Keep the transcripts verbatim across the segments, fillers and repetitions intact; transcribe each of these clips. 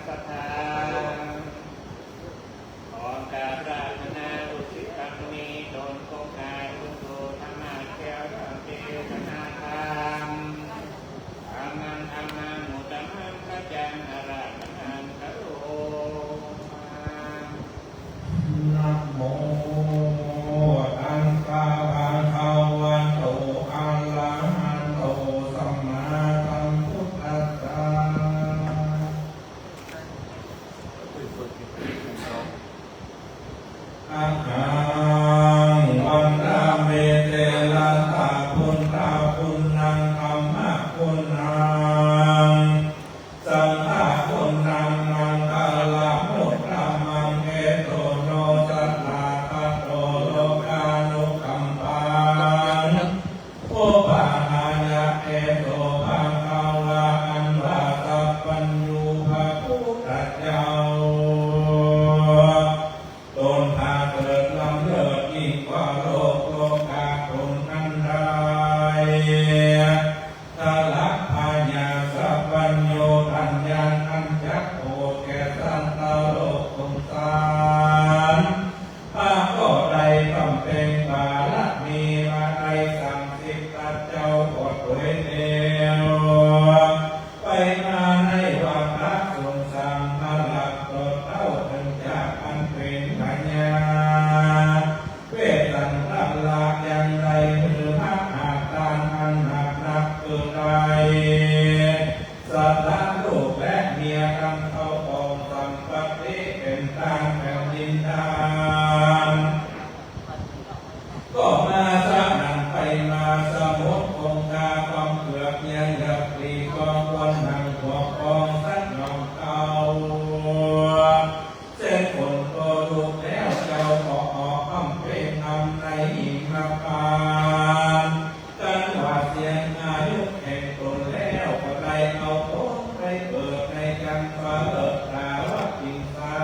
ศรัทธา ขอกราบอาราธนาลูกศิษย์ตังนี้ ตนคงอายุสู่ธรรมะแก้วธรรมเทศนาธรรม ธัมมังธัมมังมุตตมังสัจจังอาราธนังกะโรมา นะโม ตัสสะ ภะคะวะโต อะระหะโต สัมมาสัมพุทธัสสะ อะหัง วันดามิ เถระสะ พุทธะ คุณัง ธัมมะ คุณัง สังฆะ คุณัง มังคะละมุตตะมัง เหตุโน สะถาคะโต โลกานุกัมปัง อุปะหายะ เหตุ ภะคะวา อันว่าสัพพัญญูพระพุทธเจ้า ตนพาเกิดล้ำเลิศยิ่งกว่าโลกโลกาคนอันใด ทะลักพญาสัพพัญญู ทันญาณอันจักโผดแก่สัตว์โลกสงสาร พระก็ได้บำเพ็ญบารมีมาได้สามสิบ ตั๊ดเจ้าก็ตวยเตียว ไปมาในวาระสงสาร พระหลักตนเต้าเถิงจากอันเป๋นพญา เวสสันตะละยังได้หื้อมหาทานอันนักนักคือได้ สละลูกและเมียตังเต้าของสัมปัตติเป๋นตางแผ่นดินดาน ก็มาสะนั้นไปมาสมุทรคงคา ความเกือบเมียหยับปลีกองควรนั่งหัวกองสักหย่อมเก่า เส้นฝนก็ลุกแล้ว เจ้าก็ออกบำเพ็ญธรรมในหิมพานต์ กันว่าเสียอายุแห่งตนแล้ว ก็ได้เอาตนไปเกิดในจันทร์ฟ้าเลิศดาวกิงสา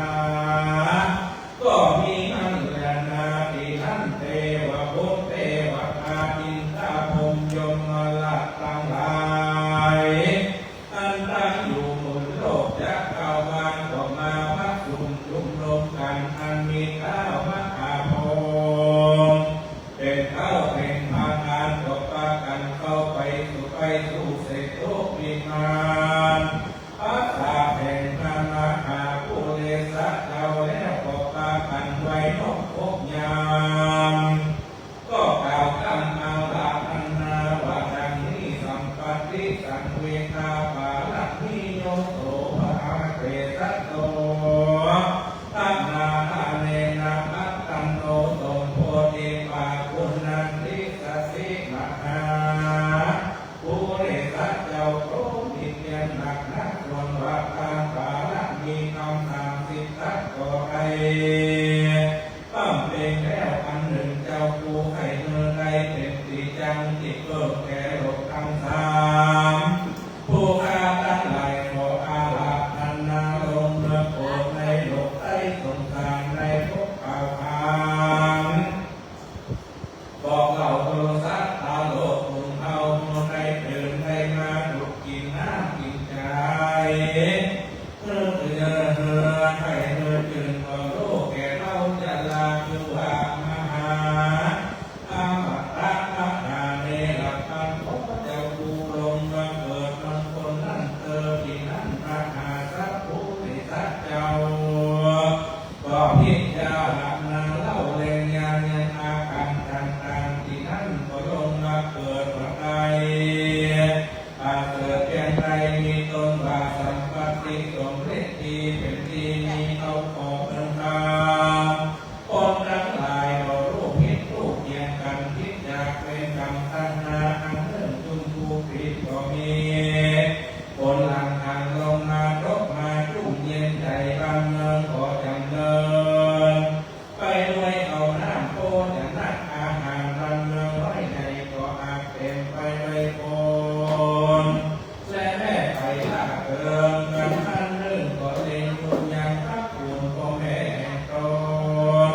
ก็มีอันแลนาตี้นั้น เตวบุตรเตวดา อินทาพรหมยมราชตังหลาย อันตั้งอยู่หมื่นโลกจักรวาล ก็มาประชุมชุมนุมกั๋น อันมีเต้ามหาพรหมเป๋นเต้าเป๋นประธาน ก็ปากั๋นเข้าไปสู่ ไปสู่เศรษฐกวิมาน ปราสาทแห่งพระมหาปุริสะเจ้าแล้ว ก็ปากั๋นไหว้นอบอกยาม ก็กล่าวกำอาราธนาว่าดังนี้ สัมปัตติสังเวทาปาระมิโยโส ภะคะเตสะโต ทะนาทาเนนะ พัตตันโต สมโพธิปาปุณณันติสะสิมหา ปุริสะเจ้าโตมีเตียนหนักนัก ส่วนว่าตางปาระมีธรรมสามสิบตั๊ดก็ได้บำเพ็ญแล้ว อันหนึ่งเจ้าผู้ใค่หื้อได้เป๋นตี้จั้งตี้เปิ้งแก่โลกตังสาม ผู้ข้าตังหลายขออาราธนาลงเมืองโปรดในโลกใต้สงสารในภพเก่าขาน บอกเล่าโดยสัตว์โลก ผู้เฒ่าผู้ใดตื่นได้มาลุกกิ๋นน้ำกิ๋นใจ๋ หื้อเจือหื้อใค่หื้อจื้นก็ฮู้แก่เฒ่าจะลา คือว่ามหาอมตะมหาเนรปันโถ เจ้าผู้ลงมาเกิดเมืองคนนั้นเตอ ตี้นั้นมหาสัพพุริสะเจ้า ก็พิจารณาเล่าแลงญาณอาก๋านต่างๆ ตี้นั้นก็ลงมาเกิดบ่ได้ ประเสริฐเพียงใดมีต้นว่าสัมปัตติสมฤทธิ์ตี้เป๋นตี้มีเอาของเงินคำ คนตังหลายก็ฮู้ผิดฮู้เถียงกั๋น ผิดจากเวรกรรมตัณหาอันนึ่งจุ่มผูกผิดก็มี ฝนหลังหันลงมาตกมาจุ่มเย็นใจ๋ บ้านเมืองก็จ๋ำเริญไปด้วยเอาน้ำโภชนะอาหาร บ้านเมืองน้อยใหญ่ก็อักเต๋มไปด้วยคน และแม่ไปละเกิงกั๋น อันนึ่งก็เล็งบุญยังพระคุณพ่อแม่แห่งตน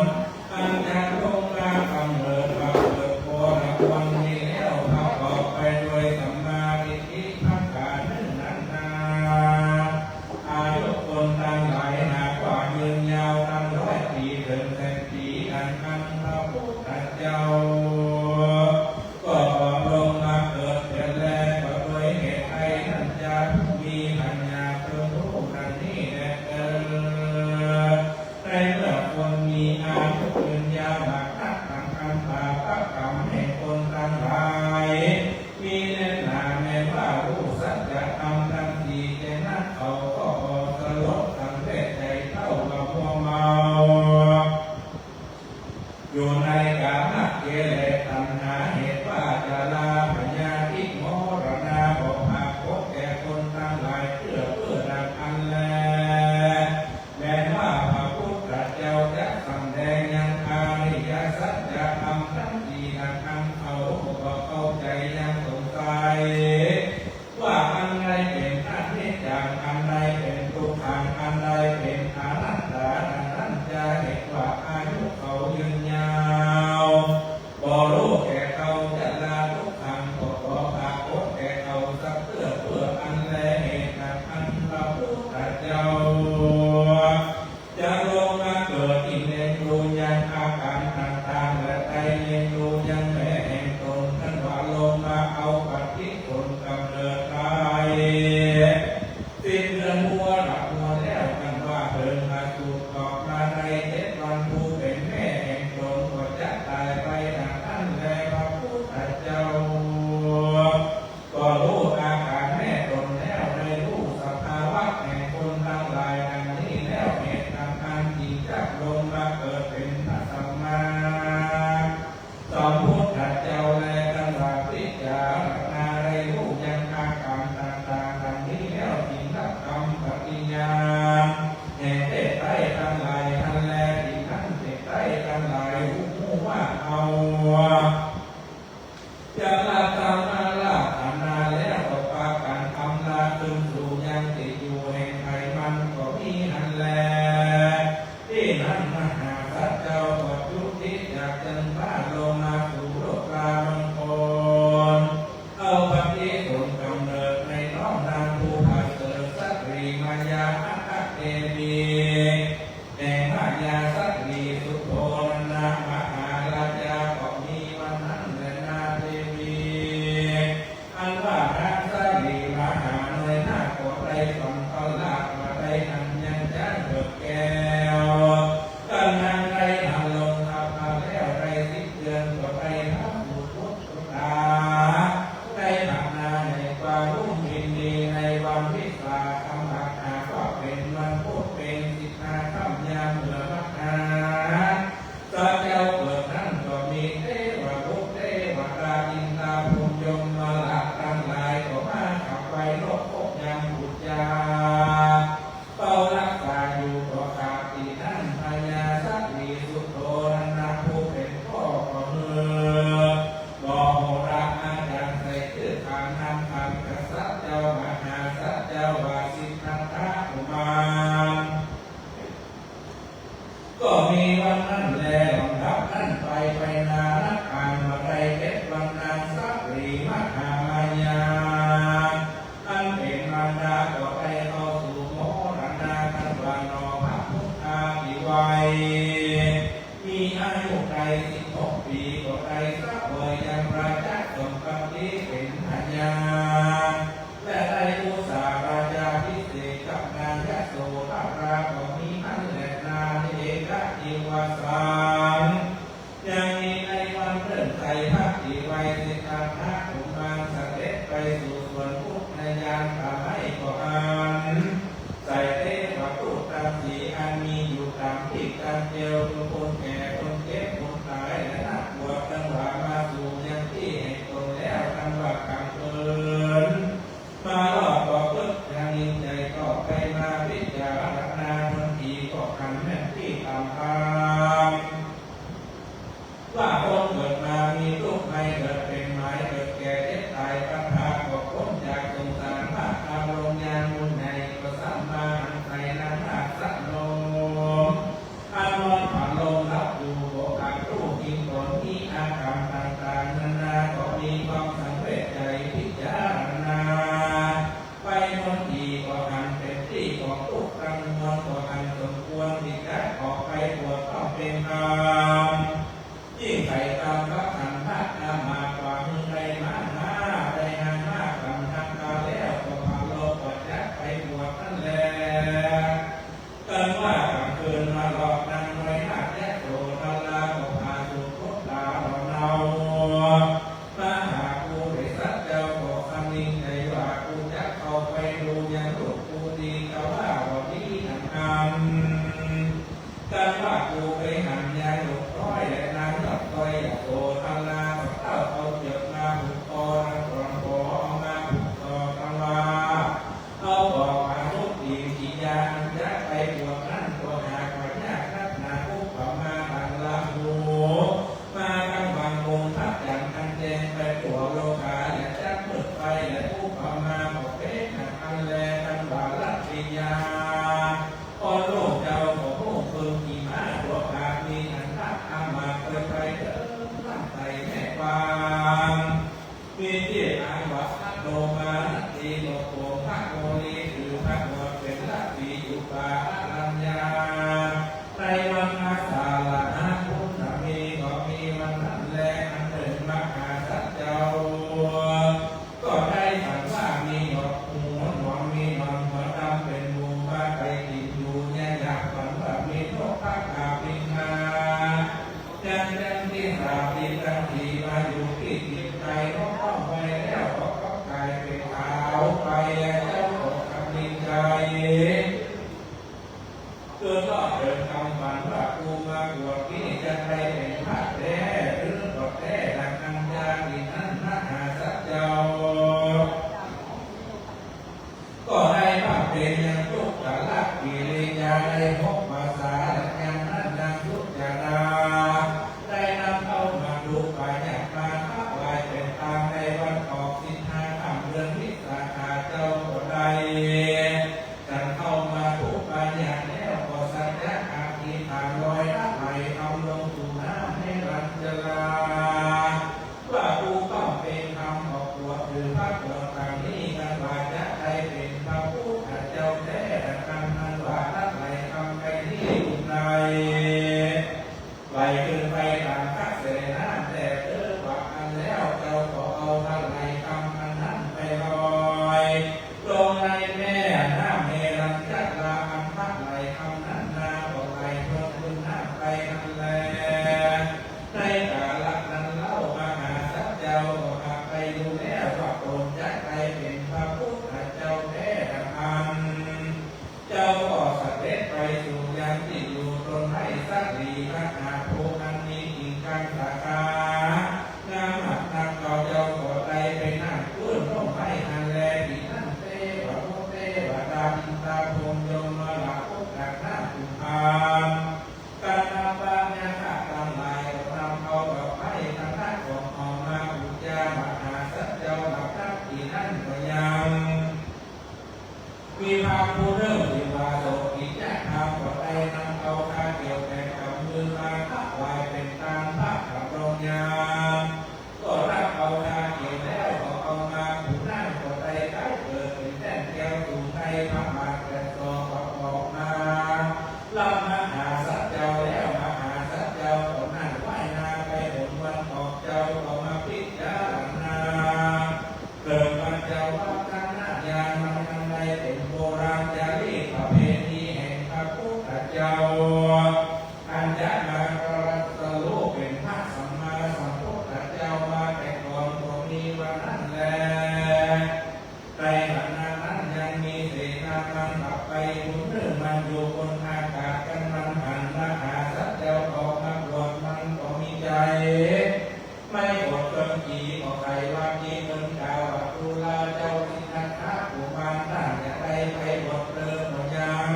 อันยังลงมากำเนิดมาเกิดโพธิวันนี้แล้ว ประกอบไปด้วยสัมมาทิฏฐิ ประก๋านนึ่งนั้นนา อายุคนใด สิ้นเดือนบัวดอกบัวแล้ว กันว่าเผิงอสูรออกมาได้เจ็ดวัน ผู้เป๋นแม่แห่งต๋นก็จักต๋ายไปดังนั้นแล พระพุทธเจ้าก็ฮู้อาก๋านแม่ต๋นแล้ว ได้ฮู้สภาวะแห่งคนตังหลายดังนี้แล้ว เหตุอันจึงจักลงมาเกิดเป๋นพระสัมมาสัมพุทธเจ้าแล กันว่าพิจารณาได้ฮู้ยังอาก๋านต่างๆ ดังนี้แล้ว จึงรับกำปฏิญาณแห่งเทพใต้ตังหลายนั้นแล ทีนั้นเทพใต้ตังหลายฮู้ว่าเฮา จักลาตามมาลาตานาแล้ว ก็ปากั๋นอำลาคืนสู่ยังตี้อยู่แห่งใผมันก็มีหั้นแล ตี้นั้นมหาสัตว์เจ้าก็จุติจากจันทร์ฟ้าลงมาสู่โลกามังคล เอาปฏิสนธิกำเนิดในน้องนางผู้ประเสริฐสะหลีมายาอัคคเทวี แห่งมายาสะหลีสุโธทนะมหาราชา ก็มีวันนั้นแลนาเทวี อันว่านางสะหลีมหาน้อยนาฏก็ได้ฝันประหลาดว่าได้หันยังจ๊างเผิกแก้ว กั๋นนางได้หันลงทับพระแล้วได้สิบเดือนก็ได้พระบุตร ตา ได้ตักนาในกวางลุ่มพินีในวันวิสาขะ หากว่าเป๋นวันพุธเป๋นสิบห้าค่ำยามเมื่อมหาสัตว์เจ้าเกิดนั้นก็มีเทวบุตรเทวดาอินทร์พรหมยมราชตังหลายก็มาขับไล่นกพกยามบูชา เฝ้ารักษาอยู่ก็ขาดตี้นั้น พญาสะหลีสุโธทนะผู้เป๋นพ่อก็หื้อมโหราอาจารย์ใส่จื้อขานนามขานกษัตริย์เจ้ามหาสัตว์เจ้าว่าสิทธัตถะกุมาร ก็มีวันนั้นแล ลำดับนั้นไป ไปนานับอ่านบ่ได้เจ็ดวัน นางสะหลีมหามายา อันเป๋นมารดาก็ได้เข้าสู่มรณา กันว่าหนอพระพุทธาภิวัย มีอายุได้สิบหกปี๋ ก็ได้เสวยยังราชสมบัติเป๋นพญา และได้อุสาราชาภิเษกกับนางยโสธรา ก็มีอันแลนา เอกะทิวาสัง ยังมีในวันเริ่มใสพระภิวัยสิทธัตถะกุมารเสด็จไปสู่สวนอุทยานป่าไม้ก็อันใสเทวทูตตังสี่อันมีอยู่ต๋ามตี้ต๋ามเตียว คือคนแก่คนเจ็บคนต๋ายและนักบวชตังหลายมาสู่ยังตี้แห่งต๋นแล้ว กันว่ากลางคืน มารอดก็เกิดอย่างนิ่งใจ๋ต่อไปมาพิจารณาทนทีก็หันแม่นตี้ต๋ามธรรม ว่าคนเกิดมามีตุ๊กข์ ใหม่เกิดเป๋น หมายเกิดแก่เจ็บต๋าย ปัญหาก็ป๊นจากสงสาร พระอารมณ์ญาณบุญใหญ่ก็ซ้ำมาหันใสนางนาฏสนม อันนอนฝันลมหลับอยู่ ก็อาจรู้จริงต๋น มีอาก๋านต่างๆ นานา ก็มีความสังเวชใจ๋พิจารณา ไปทนทีก็หันเป๋นตี้ของตุ๊กข์ตังมวล ก็หันสมควรตี้จะออกไปบวชต้องเป๋นธรรม ยิ่งใส่ต๋ามพระขันธะอามาตย์กว่าหื้อได้มา มาได้นางมากำหันตาแล้ว ก็ปรารภว่าจักไปบวชนั้นแล กันว่ากลางคืนมารอดนางน้อยนาฏยโสธรา ก็ผ่าสูตรคบต๋าหลอนเอา มหาปุริสัตว์เจ้าก็คำนึงใจ๋ว่า กูจักเข้าไปดูยังลูกกูตี้ แต่ว่าบ่ดีดังอั้น กันว่ากูไปหันยังลูกน้อยและนางยอดน้อยยโสธรา ก็เต้าเอาเจื้อกมาผูกคอ ตังสองข้อเอามาผูกศอก ตังว่า เอาบอกมนุษย์ตี้กิริยาอันจะไปบวชนั้น ก็หากว่ายากนักหนา อุปมาดังราหู มากังวังวงพระจันทร์อันแจ้งไปทั่วโลกา และจักมืดไป และอุปมาก็เป๋นดังอั้นแล กันว่ารัตติยา อ่อนลูกเจ้าก็ฮู้เปิงขี่ม้า ตัวขาดมีอันทักอามาตย์ เปิดไปเถิงลำไส้แม่กว้าง มีตี้อันว่าอโนมารัตติ ก็โผงพระโมลี คือพระบวชเป๋นรัตติอยู่ป่าอรัญญา ในวันอาสาฬหะปุณณมี ก็มีวันนั้นแล อันหนึ่งมหาสัตว์เจ้า ก็ได้ฝันว่ามีหนอน หัวหนอน มีหนอนหัวด เกิดก็เกิดกำฝันว่ากูมาบวชนี้จะได้เป๋นพระแต๊หรือบ่แต๊ ดังอั้นจาตินั้นมหาสัจเจ้า ก็ได้บำเพ็ญยังทุกขกิริยาได้หกภาษา และยังนั้นยังทุจรา ได้นำเอามาดูปายามาถวายเป๋นตางในวันออกสิบห้าค่ำเดือนวิสาขาเจ้าก็ได้ จันเข้ามาดูปายาแล้วก็สัจจะอธิษฐานลอยละไหลคำลงสู่น้ำเมรัญจรา ว่าผู้บำเพ็ญธรรมออกบวชถือพระบวชต่างนี้กันว่าจะได้เป๋นพระพุทธเจ้าแต๊ ดังอั้นว่าละไหลคำไปนี้อุนใด ไหลขึ้นไปต๋ามกระแสน้ำแต๊เต๊อะ ว่าอั้นแล้วเจ้าก็เอาละไหลคำอันนั้นไปลอยลงในแม่น้ำเมรัญจรา อันละไหลคำนั้นนาก็ไหลทวนขึ้นน้ำไปหั้นแล ในกาละนั้นเล่ามหาสัจเจ้าก็หากได้ฮู้แล้วว่าต๋นจะได้เป๋นพระพุทธเจ้าแต๊ ดังอั้น เจ้าก็เสด็จไปสู่ยังตี้อยู่ต๋นไว้สักหลีมหาโพธิ์อันมีกิ่งก้านสาขางามนัก เจ้าก็ได้ไปนั่งพื้นร่มไม้หั้นแล ตี้นั้นเตวะมุตเตวะตา อินทาพรหมยมราหุกกะนาคกุมมาร กัณฑปะยักขะตังหลายก็นำเอาดอกไม้ทั้งหลายของออกมาปู๋จามหาสัจเจ้าหลับนัก ตี้นั้นก็ยัง มีพราหมณ์ผู้นึ่งตี้ว่าโสติยะพราหมณ์ก็ได้นำเอาคาเกี่ยวแผนกำมือมาถวายเป๋นตางพระดำรงยาม ก็รับเอาคาเกี่ยวแล้วก็เอามาผู้นั้นก็ได้ใก้เกิดเป๋นแต้นแก้วสูงในพระบาทแปดศอกก็ออกมา รับมหาสัจเจ้าแล้ว มหาสัจเจ้าก็นั่งไหว้หน้าไปหนวันออก เจ้าก็มาพิจารณา เกิดปัญจวัคคะนญาณ มันอันใดเป๋นโบราณจารีตประเพณีแห่งพระพุทธเจ้า อันจะมาตรัสรู้เป๋นพระสัมมาสัมพุทธเจ้ามาแต่ก่อนก็มีวันนั้นแล ในขณะนั้นยังมีเสนามันขับไปผู้นึ่ง มันอยู่บนอากาศกัน มันหันมหาสัจเจ้าออกมาบวช มันก็มีใจ๋ ไม่อดเคือง ก็ใค่ว่าตี้เปิ้นกล่าวว่า ดูราเจ้าสิทธัตถะกุมาร ต้านจะได้ไปบวชเต๊อะบ่ยัง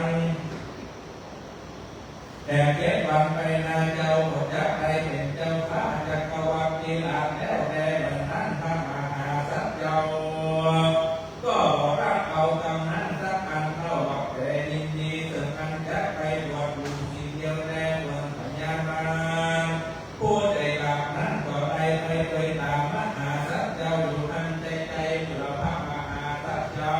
แหมเจ็ดวันไปหน้าเจ้าก็จะได้เป๋นเจ้าฟ้าจักรวรรดิราชแล้วแล วันนั้นพระมหาสัจเจ้า ก็รับเอากำนั้นสักอันเล่าว่าแป๋นยินดี เซิ่งอันจะไปบวชอยู่สิ่งเดียวแล เปิ้นพญามาร ผู้ใจ๋บาปนั้นก็ได้ไปตวยต๋ามมหาสัจเจ้าอยู่อันใจ๋ๆ เปื้อพระมหาสัจเจ้า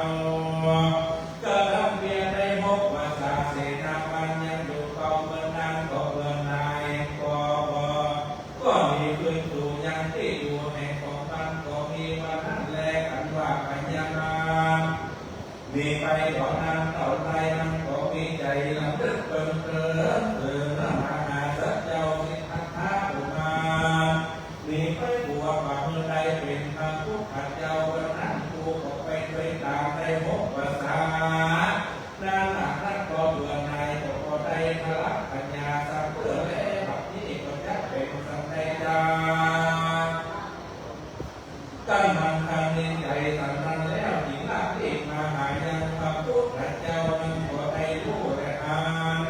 ก็ทำเบียร์ได้หกภาษา เสนามันยังอยู่เฝ้าเมืองนั้นก็เปื้อหน่ายก็ ก็หนีคืนสู่ยังตี้อยู่แห่งของมันก็มีวันนั้นแล อันว่าพญามาร หนีไปบ่นานเต้าใด มันก็มีใจ๋รำลึกเปิงเติงเถิงมหาสัจเจ้าสิทธัตถะกุมาร หนีไปบวชว่าเมื่อได้เป๋นพระพุทธเจ้า วันนั้นกูก็ไปตวยต๋ามได้หกภาษา นั้นหากนั้นก็เปื้อหน่ายก็ ก็ได้ทะลักปัญญาสักเตื้อแล บัดนี้ก็จะเป๋นสันใดจา กั๋นมันคันนินใจ๋สันนั้นแล้ว จึงละรีบมาหายังพระพุทธเจ้า มันก็ได้ฮู้และหัน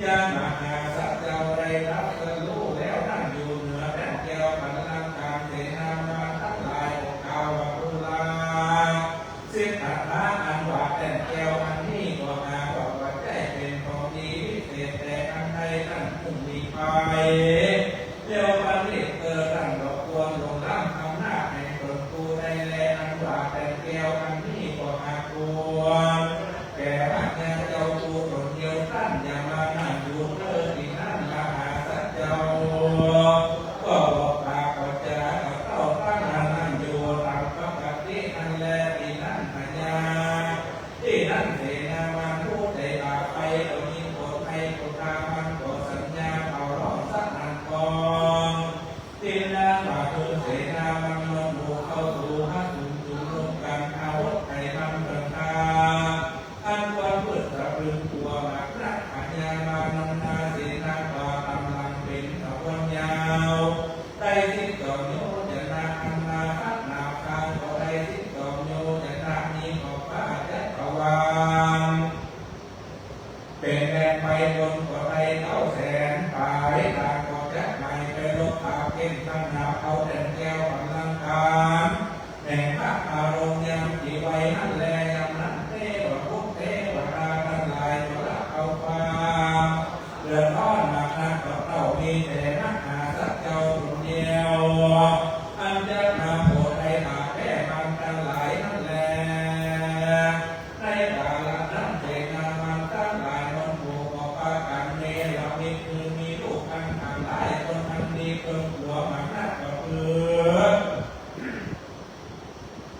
ยังมหาสัจเจ้าได้ตรัสรู้แล้ว นั่งอยู่เหนือแต้นแก้วบัลลังก์ เสนามาทั้งหลายก็กล่าวว่า ดูรา สิทธัตถะ อันว่าแต้นแก้วอันนี้ก็หากว่า ว่าใจ้เป๋นของดีวิเศษแต่อันใด ต้านมุ่งหลีกไป แล้วบัณฑิตเอ่ย ต้านบ่ควรหลงล้ำอำนาจแห่งต๋นผู้ใดแล อันว่าแต้นแก้วอันนี้ก็หากควรแก่ราชาเจ้าผู้ต๋นเดียว ต้านอย่ามานั่งอยู่เต๊อะตี้นั้น มหาสัจเจ้า ก็บอกปากบอกจ๋ากับเต้าตังหลายนั่งอยู่ต๋ามปกติอันแล ตี้นั้นพญา ตี้นั้นเสนามันผู้ใจ๋บาปไปก็ยินโกรธไป ก็ฆ่ามันก็สัญญาเผาร้องสนั่นกอง ตี้นั้นว่าคือเสนามันมวลหมู่เข้าสู่หาสุมชุมนุมกั๋น อาวุธไขมันเปิงฆ่า อันควร ตัวหมากนัก พญามารนั้นนา เสนาฝ่าต๋ามหลังเป๋นขบวนยาว ได้สิบสองโยชนะ อันนา พัดหนาบคานก็ได้สิบสองโยชนะ มีขอบฟ้าจักรวาล เป๋นแดนไปบนก็ได้เก้าแสนปาย ตางก็จักไหม้ไปรบปราบเก้ง ตั้งหน้าเอาแต้นแก้วก๋ำลังกาน แห่งพระอารมณ์ยามตี้ไวนั้นแล ยามนั้นเตวบุตรเตวดาตังหลายก็ละเอาความเดือดร้อนหนักหนา ก็เต้ามีแต่มหาสัตว์เจ้าต๋นเดียว อันจักมาโผดได้ตราบแต๊มารตังหลายนั้นแล ในกาละนั้นเสนามารตังหลายมณฑู่ก็ปากั๋นเนรมิต คือมีลูกอันทั้งหลายคนอันดีเกินตั๋วมากนัก ก็คือ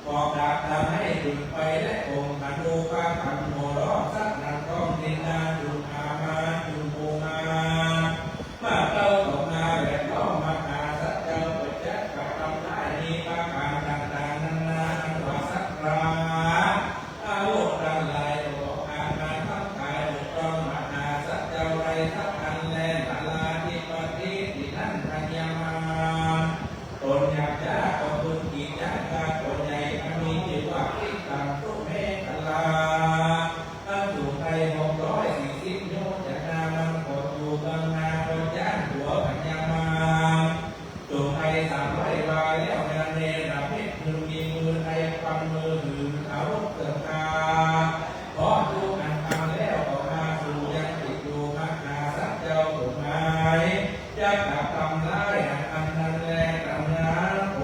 ออกดาบตางหื้อขึ้นไป และข่มธนูปากั๋นโห่ร้องสนั่นก้องดินดา จุ่มหามาจุ่มหมู่มา มาเต้าก็มาแวดล้อม มหาสัตว์เจ้าก็จักกระทำได้ มีประก๋านต่างๆ นานา อันว่าสักรา อาวุธตังหลายก็ออกอาการทั้งกาย ถูกต้องมหาสัตว์เจ้าได้สักอันแล นาราธิปติตี้นั้นพญามาร ต๋นหยาบจ๊าก็พึงกีดจ๊า ก็ใหญ่อันมีจื้อว่า กิตังสุเมขลา อันสูงได้หกร้อยสี่สิบโยชนะ มันก็อยู่เบื้องหน้าก็จ้างตั๋วพญามาร สูงได้สามร้อยวาแล้วนา เนรมิต คือมีมือได้กำมือหื้ออาวุธเครื่องฆ่า พร้อมทุกอันกำแล้วก็มาสู่ยังตี้อยู่ มหาสัตว์เจ้าผู้หมาย จักกระทำร้ายอันนั้นแล ตังนา โข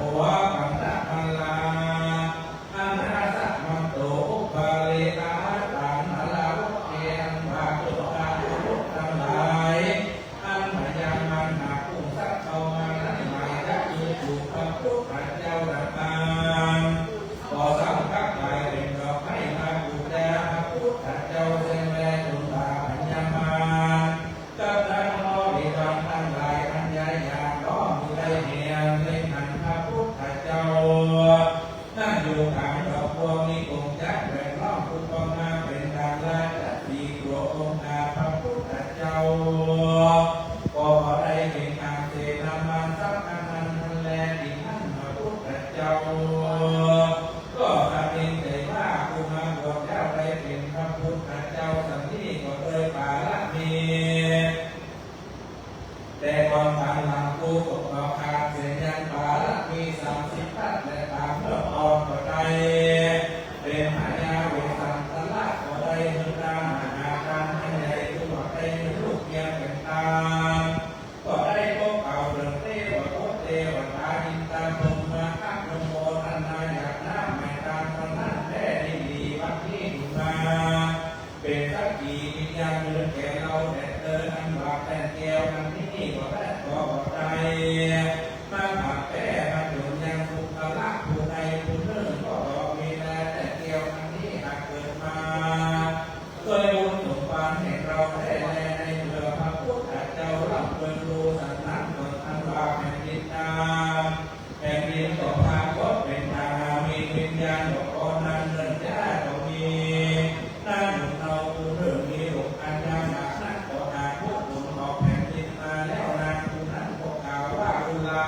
กัณฑมัลลา อันนาสะมันโต อุปาเลอาหาตัง มาลาวุธเท อันว่าตุ๊กตาบุรุษตังหลาย อันพญามารหากอุ้มสัตว์เข้ามานั้น หมายจักมือถูกพระพุทธเจ้าดังกล่าว ก็สร้างกลับกลายเป๋นดอกไม้มาปู๋จาพระพุทธเจ้าแสดงแล จุ่มว่าพญามาร กับทั้งบริวารตังหลาย อันใหญ่ยาวล้อมอยู่ได้แห่ง ในอันพระพุทธเจ้า นั่งอยู่ก๋างดอกบัว มีกงจักรแวดล้อม อุปมาเป๋นดังราชสีห์ ตัวองค์อาจพระพุทธเจ้า ก็บ่ได้เห็นอันเสนามารสักอันนั้นแล ตี้นั้นพระพุทธเจ้า ก็คำนึงใจ๋ว่า ผู้มาบวชแล้วได้เป๋นพระพุทธเจ้าสันนี้ ก็โดยปารมี แต่ก่อนตังหลังกูก็บ่ขาดเสียยังปารมีสามสิบทัศน์ และตางเมื่อก่อนก็ได้เป๋นพญาเวสสันตระ ก็ได้หื้อตามหาทานอันใหญ่ คือว่าได้หื้อลูกเมียเป๋นตาน ก็ได้ปกเกล้าเถิงเตวบุตรเตวดา อินทพรหมมาอนุโมทนาหยาบน้ำไหม้ตานเต้านั้นแล ยินดีบัดนี้เถิงมา เป๋นสักขีพยานหื้อแก่เฮาแต๊เต๊อ อันว่าแต้นแก้วอันนี้ก็ได้ขอบ่ได้ มาผักแป้มาจุ่มยังบุคคละผู้ใดผู้นึ่ง ก็บ่มีแล แต้นแก้วอันนี้หากเกิดมา ด้วยบุญสมบัติแห่งเฮาแต๊แล ในเมื่อพระพุทธเจ้าล่ำเปิงฮู้สันนั้น เปิงอันว่าแผ่นดินนา แผ่นดินก็ปรากฏเป๋นทารามีวิญญาณ ก็ก่อนนั้นเนิ่นจ๊าก็มีนางหนุ่มเนาผู้นึ่ง มีลูกอันยาวหนักนัก ก็หากผู้บุญออกแผ่นดินมาแล้ว นางผู้นั้นก็กล่าวว่า อุลา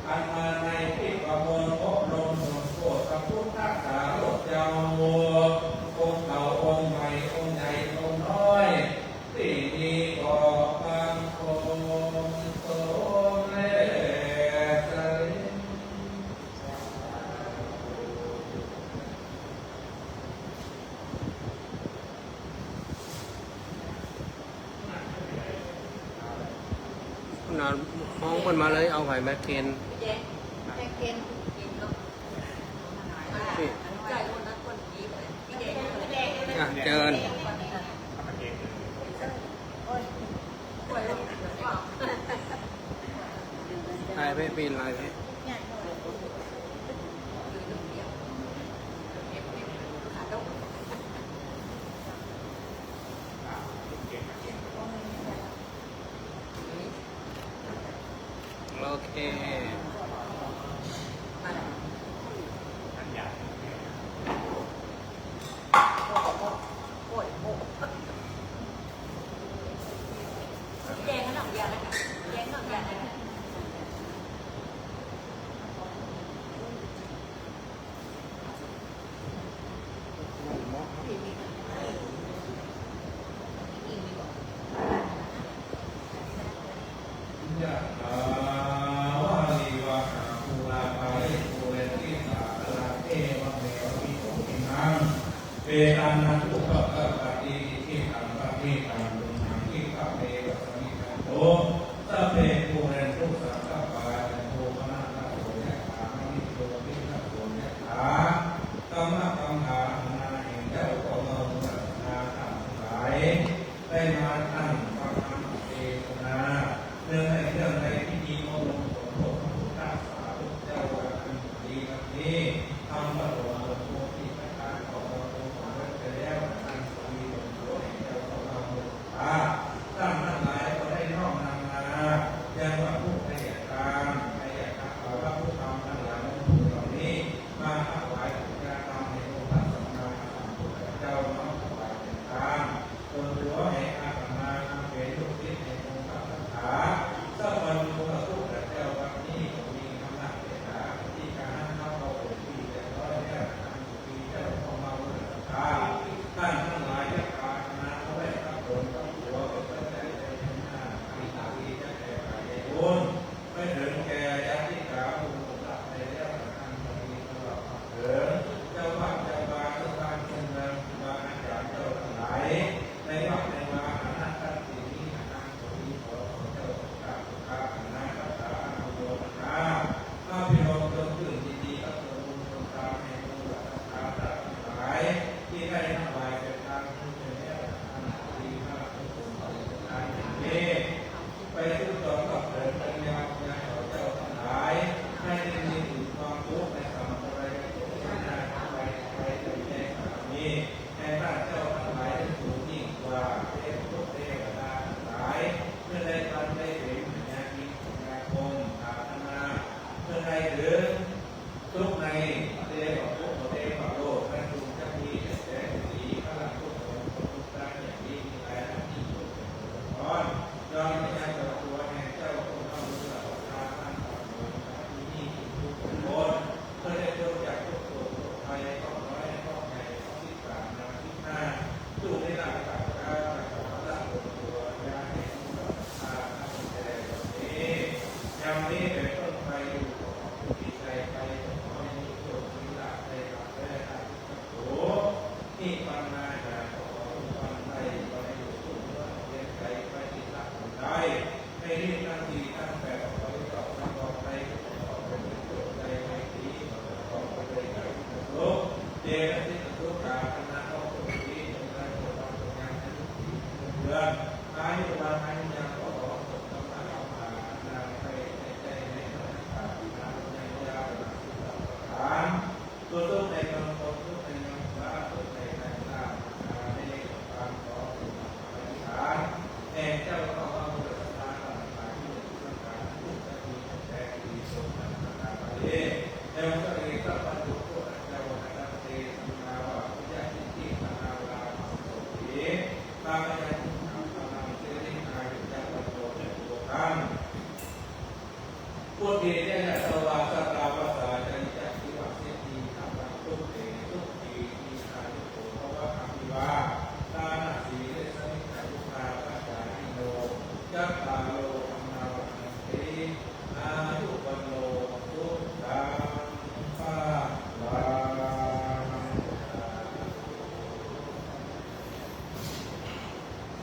อันมาในที่ประมวลอบรมสมโพธิพระพุทธสารีบุตรเจ้า องค์เก่าองค์ใหม่องค์ใหญ่องค์น้อย ตี้มีขอบังคมสงฆ์และสลิง น่ะ ฮ้องเปิ้นมาเลย เอาไผมาเกณฑ์ นี่ อ่ะ เจิญ ไล่ไป ปีนไล่ไป โอเค ยะถา วาริวะหา ปูรา ปาริ ปูเรนติ สาคารัง เอวะเมวะ อิโต ทินนัง เปตานัง อุปะกัปปะติ อิชิตัง ปะทิตัง ตุมหัง คิปะเมวะ สะมิชฌะตุ สัพเพ ปูเรนตุ สังกัปปา จันโท ปะนะระโส ยะถา มะณิ โชติระโส ยะถา กำมะกัมหา หันนาแห่งเจ้าก็มามุสาหาต้านตังหลาย ได้มาตั้งฟังธรรมเทศนา เนื่องในเรื่องในพิธีอบรมสมโพธิพระพุทธสารีบุตรเจ้า วันอันดีวันนี้ ธรรมะหลวงหลวงพ่อที่ประทานของเราสำเร็จไปแล้ว อันทวีผลบุญให้เจ้าของเรา ท่านทั้งหลายก็ได้น้อมนำมา ยังวัตถุไทยธรรม ไทยธรรม วัตถุธรรมทั้งหลายนั้น ผู้เหล่านี้ มาถวายบูชาธรรมแห่งองค์พระสัมมาสัมพุทธเจ้า น้อมถวายเป็นทาน ส่วนตัวแห่งอาตมา อันเป็นลูกศิษย์แห่งองค์พระสัทธา สักวันหนึ่งพระพุทธเจ้า บัดนี้ก็มีธรรมเทศนา ที่การนั้นเราก็เป็นที่เรียบร้อยแล้ว อัน ที่เจ้าของเราศรัทธา ท่านทั้งหลายจะปรารถนาเอาไว้กับตนกับตัว เป็นปัจจัยเป็นหน้า อันตรีจะแก่ฝ่ายบุญ ไปถึงแก่ญาติกาผู้ล่วงลับไปแล้ว อันตรีตลอดมาถึงเจ้าวัดเจ้าวา เจ้าบ้านเจ้าเมือง ครูบาอาจารย์เจ้าทั้งหลาย ในวัดในวา อนัตตา ที่นี้ อันนั้นก็มีขอเจ้าข้าพเจ้า อภิรมย์จงชื่นยินดีกับส่วนบุญส่วนทานแห่งองค์พระสัทธาทั้งหลาย ที่ได้ถวายเป็นทานนี้ไปแล้ว อันตรีพระสงฆ์ขอทานแห่งนี้ ไปสู่สวรรค์กับเถิด เป็นยาญาเจ้าทั้งหลาย ให้ได้มีถึงความสุขในสัมปรายภพหน้า ไปไปเป็นแห่งสามี ให้ท่านเจ้าทั้งหลายได้สูงยิ่งกว่าเทพบุตรเทวดาทั้งหลาย เพื่อได้ท่านได้เป็นพญาอินทร์พญาพรหม อาราธนา เพื่อได้ถึงสุขในเทวภพเทวโลก นั้นจงจะมีแต่แสงสีพลังกุศลของทุกท่านอย่างนี้ มีหลายท่านที่อยู่เสมอพร ยอมพยายามตัวแห่งเจ้าองค์พระผู้มีพระภาคเจ้าทั้งหลายที่นี่ทุกคน เพื่อได้พ้นจากทุกข์โศกโรคภัย เคราะห์น้อยเคราะห์ใหญ่ เคราะห์ที่สาม นางที่ห้า ทุกข์ในหลักสัตว์กาจากสวรรค์ละบนตัวญาติแห่งผู้ศรัทธาทั้งหลายเหล่านี้ ยามนี้เป็นต้นไปอยู่ขอผู้มีใจไปขอให้มีโชคมีลาภได้รับแลอาทิตย์ โส นิพพานา อย่าขอทุกวันได้ไปอยู่ทุกเมื่อเพียงใจไปที่ละคนได้ ให้รีบตั้งดีตั้งแต่ขอให้เจ้าทั้งหลายได้ขอเป็นโชคใจไปดี ขอให้เจ้าไปได้ใจสุข เจริญที่สุข ปรารถนาเอาสุขสี จงได้สมหวังผลงานในทุกสิ่งทุกเรื่อง อายุวันอายุยังขอสมบัติคำหานาไปในใจในพระนิพพานยังยาวหลังสุดประการ ตัวทุกข์ในเมืองคนทุกข์ในเมืองฟ้า ทุกข์ในแผ่นดิน อาเมฆ ความขอสู่อธิษฐาน แห่งเจ้าข้าพเจ้าศรัทธาทั้งหลาย ที่มีประการทุกข์จะมีแต่ดีสมดังประการนี้ แห่งพระเอกพระบ